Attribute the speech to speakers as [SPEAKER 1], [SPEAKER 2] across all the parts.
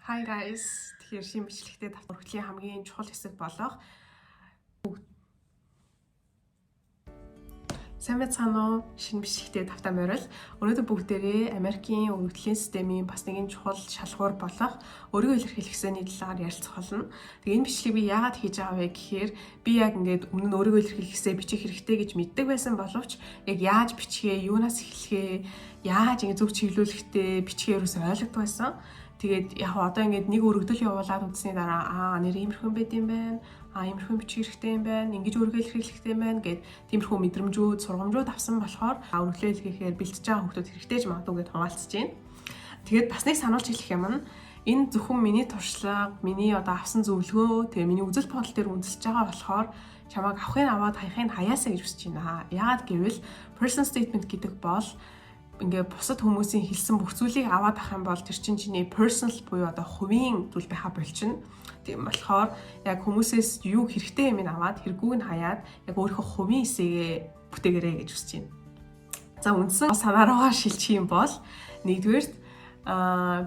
[SPEAKER 1] Hi guys. Тэгэхээр шинэ бичлэгтээ өргөдлийн хамгийн чухал хэсэг болох Сайн байцгаана уу? Шинэ бичлэгтээ тавтай морил. Өнөөдөр бүгдээрээ Америкийн өргөдлийн системийн бас нэгэн чухал шалгуур болох өөрийгөө илэрхийлэх эссений талаар ярилцах болно. Тэгээ энэ бичлэгийг би яагаад хийж байгаа вэ гэхээр би яг ингээд өмнө нь өөрийгөө илэрхийлэх эссе бичих хэрэгтэй гэж мэддэг байсан боловч яг яаж бичихээ, юунаас эхлэхээ, яаж ингээд зөв чиглүүлэхтэй бичихээ ерөөсөй ойлгодог байсан. Тэгээд яг одоо ингээд нэг өргөдөл явуулаад үзсний дараа аа нэр иймэрхүү байд юм байна. Аа иймэрхүү бичих хэрэгтэй юм байна. Ингэж өөрийгөө илэрхийлэх хэрэгтэй юм байна гэд тиймэрхүү мэдрэмжүүд, сургамжууд авсан болохоор өргөлөө илгээхээр бэлтэж байгаа хүмүүс хэрэгтэй ч магадгүй гэд хуваалцаж байна. Тэгээд бас нэг сануулж хэлэх юм нь энэ зөвхөн миний туршлага, миний одоо авсан зөвлөгөө, тэгээ миний үзэл бодол дээр үндэслэж байгаа болохоор чамайг авахыг аваад хаяхыг хаяасаа гэж хүсэж байна. Яагаад гэвэл personal statement гэдэг бол ингээ бусад хүмүүсийн хэлсэн бүх зүйлийг аваад авах юм бол тэр чинь чиний personal буюу одоо хувийн зүйл байха болчихно. Тийм болохоор яг хүмүүсээс юу хэрэгтэй юм аваад хэрэггүйг нь хаяад яг өөрийнхөө хувийн эссегээ бүтээгээрэй гэж хүсэж байна. За, үндсэн санаа руугаа шилжих юм бол нэгдүгээрт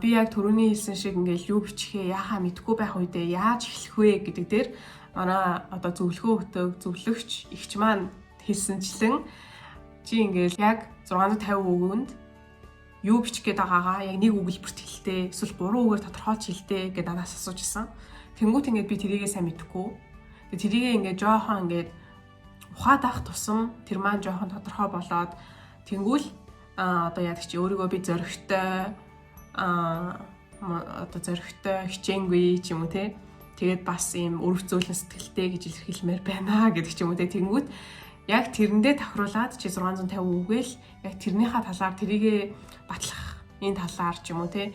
[SPEAKER 1] би яг түрүүний хэлсэн шиг ингээл юу бичихээ яахаа мэдэхгүй байх үедээ яаж эхлэх вэ гэдэг дээр манай одоо зөвлөгөө өгдөг зөвлөгч эгч маань хэлсэнчлэн чи ингээл яг 650 үгэнд юу бичих гээд байгаагаа яг нэг өгүүлбэрт хэлтэй эсвэл гурван үгээр тодорхойлж хэлтэй гэдээ надаас асууж исэн. Тэнгүүт ингээд би тэрийгээ сайн мэдэхгүй. Тэгээ тэрийгээ ингээд жоохон ингээд ухаад авах тусам тэр маань жоохон тодорхой болоод тэнгүүл одоо яадаг чи өөрийгөө би зоригтой, одоо зоригтой, хичээнгүй ч юм уу те. Тэгээд бас ийм өргөцөөлөн сэтгэлтэй гэж илэрхийлмээр байна гэдэг ч юм уу те. Тэнгүүт яг тэрэндээ тохируулаад чи 650 үгээл яг тэрнийхээ талаар, тэрийгээ батлах энэ талаар ч юм уу те,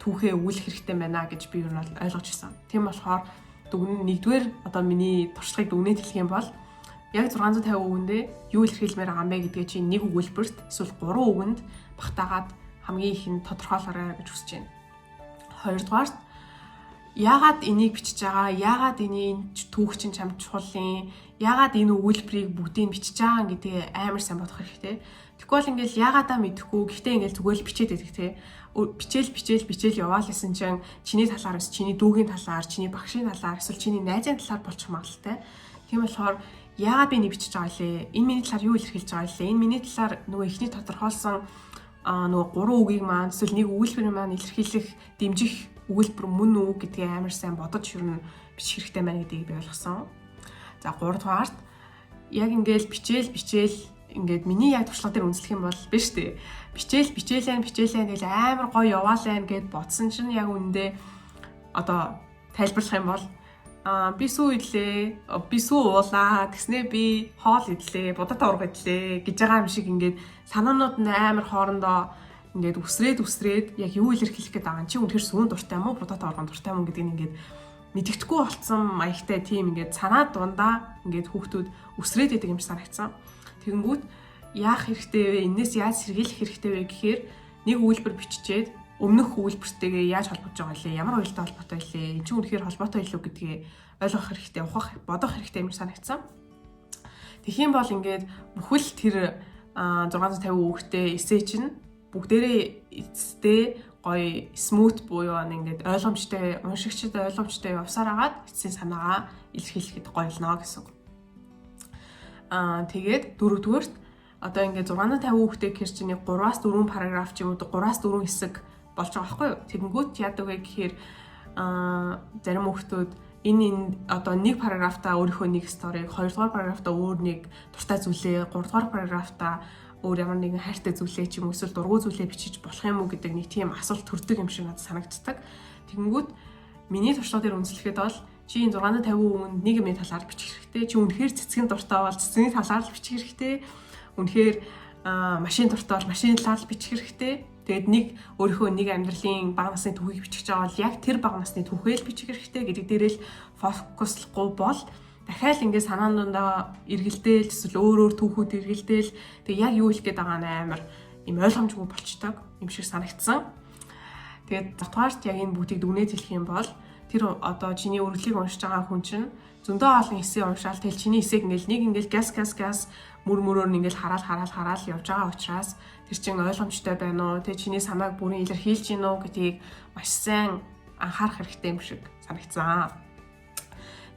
[SPEAKER 1] түүхээ өгүүлэх хэрэгтэй байна гэж би юу нь бол ойлгож ирсэн. Тийм болохоор дүгнэн нэгдүгээр одоо миний туршлагыг дүгнээд хэлэх юм бол яг 650 үгэндээ юу илэрхийлмээр байгаа юм бэ гэдгээ чи нэг өгүүлбэрт эсвэл гурван үгэнд багтаагаад хамгийн их нь тодорхойлоорой гэж хүсэж байна. Хоёрдугаарт яагаад энийг бичиж байгаа, яагаад энэ түүх чинь чамд чухал юм, яагаад энэ өгүүлбэрийг бүгдийг бичиж байгаа гэдгээ амар сайн бодох хэрэгтэй. Тэгэхгүй бол ингээл яагаадаа мэдэхгүй, гэхдээ ингээл зүгээр л бичээд байдаг те. Бичээл, бичээл, бичээл яваал гэсэн чинь чиний талаар бас чиний дүүгийн талаар, чиний багшийн талаар, эсвэл чиний найзын талаар болчих магадлалтай. Тийм болохоор яагаад би энийг бичиж байгаа лээ? Энэ миний талаар юу илэрхийлж байгаа лээ? Энэ миний талаар нөгөө эхний тодорхойлсон нөгөө гурван үгийг маань эсвэл нэг өгүүлбэр маань илэрхийлэх, дэмжих өгүүлбэр мөн үү гэдгийг амар сайн бодож ер нь бичих хэрэгтэй байна гэдгийг би ойлгосон. За, гуравдугаарт яг ингээл бичээл, бичээл, ингээд миний яг туршлага дээр үндэслэх юм бол биш үү. Бичээл, бичээлэн, бичээлэн тэгэл амар гоё яваалаа гэд бодсон чинь яг үүндээ одоо тайлбарлах юм бол би сүү идлээ, би сүү уулаа, тэгснээ би хоол идлээ, будаатай уурга идлээ гэж байгаа юм шиг ингээд санаанууд нь амар хоорондоо ингээд үсрээд үсрээд яг юу илэрхийлэх гээд байгаа юм, чи үнэхээр сүүн дуртай юм уу, будаатай уурган дуртай юм уу гэдгийг ингээд мэдэгдэхгүй болцсон маягтай тийм ингээд санаа дундаа ингээд хүүхдүүд үсрээд идэг юм шиг санагдсан. Тэгэнгүүт яах хэрэгтэй вэ? Энээс яаж сэргийлэх хэрэгтэй вэ гэхээр нэг өгүүлбэр биччихээд өмнөх өгүүлбэртэйгээ яаж холбож байгаа лээ? Ямар уялдаа холбоотой лээ? Энд чинь үнэхээр холбоотой илүү гэдгээ ойлгох хэрэгтэй, ухах, бодох хэрэгтэй юм санагдсан. Тэгэх юм бол ингээд бүхэл тэр 650 үгтэй эссе чинь бүгдээрээ эцэстээ гоё smooth буюу ингээд ойлгомжтой, уншигчид ойлгомжтой явсаар агаад эцсийн санаагаа илэрхийлэхэд гоё болно гэсэн үг. Тэгээд дөрөвдүгээрт одоо ингээд 650 үгтэй гэхэр чинь 3-аас 4 параграф ч юм уу 3-аас 4 хэсэг болж байгаа байхгүй юу? Тэгэнгүүт яадаг вэ гэхээр зарим хүүхдүүд энэ одоо нэг параграфта өөрийнхөө нэг story г, хоёрдугаар параграфта өөр нэг дуртай зүйлээ, гуравдугаар параграфта өөр ямар нэгэн хайртай зүйлээ ч юм уу эсвэл дургүй зүйлээ бичиж болох юм уу гэдэг нэг тийм асуулт төрдөг юм шиг надад санагддаг. Тэгэнгүүт миний туршлага дээр үндэслэхэд бол чи энэ 650 үгэнд нэг юмны талаар бичих хэрэгтэй. Чи үнэхээр цэцгийн дуртай бол цэцгийн талаар л бичих хэрэгтэй. Үнэхээр машин дуртай бол машины талаар л бичих хэрэгтэй. Тэгээд нэг өөрийнхөө нэг амьдралын бага насны түүхийг бичих гэж байгаа бол яг тэр бага насны түүхээ л бичих хэрэгтэй гэдэг дээрээ л focus лохгүй бол дахиад ингээд санаануудаа эргэлдээл эсвэл өөр өөр түүхүүд эргэлдээл тэг яг юу хэлэх гээд байгаа нь амар юм ойлгомжгүй болчдог юм шиг санагдсан. Тэгээд дотгоорт яг энэ бүгдийг дүгнээд хэлэх юм бол тэр одоо чиний өргөлийг уншиж байгаа хүн чинь зөндөө олон эссе уншаал, тэгэл чиний эссег ингээл нэг ингээл газ газ газ мөр мөрөөр нь ингээл хараал хараал хараал явж байгаа учраас тэр чинь ойлгомжтой байна уу, тэг чиний санааг бүрэн илэрхийлж гин үү гэдгийг маш сайн анхаарах хэрэгтэй юм шиг санагдсан.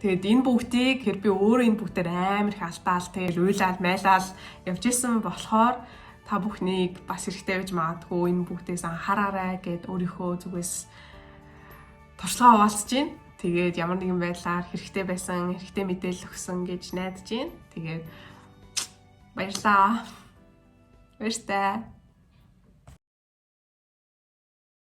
[SPEAKER 1] Тэгээд энэ бүгдийг хэр би өөрөө энэ бүгдээр амар их алдаал, тэгээд уйлаал майлаал явж исэн болохоор та бүхнийг бас хэрэгтэй байж магадгүй, энэ бүгдээс анхаараарай гэд өөрийнхөө зүгээс туршлага хуваалцаж байна. Тэгээд ямар нэгэн байдлаар хэрэгтэй байсан, хэрэгтэй мэдээлэл өгсөн гэж найдаж байна. Тэгээд баярлалаа. Баяртай.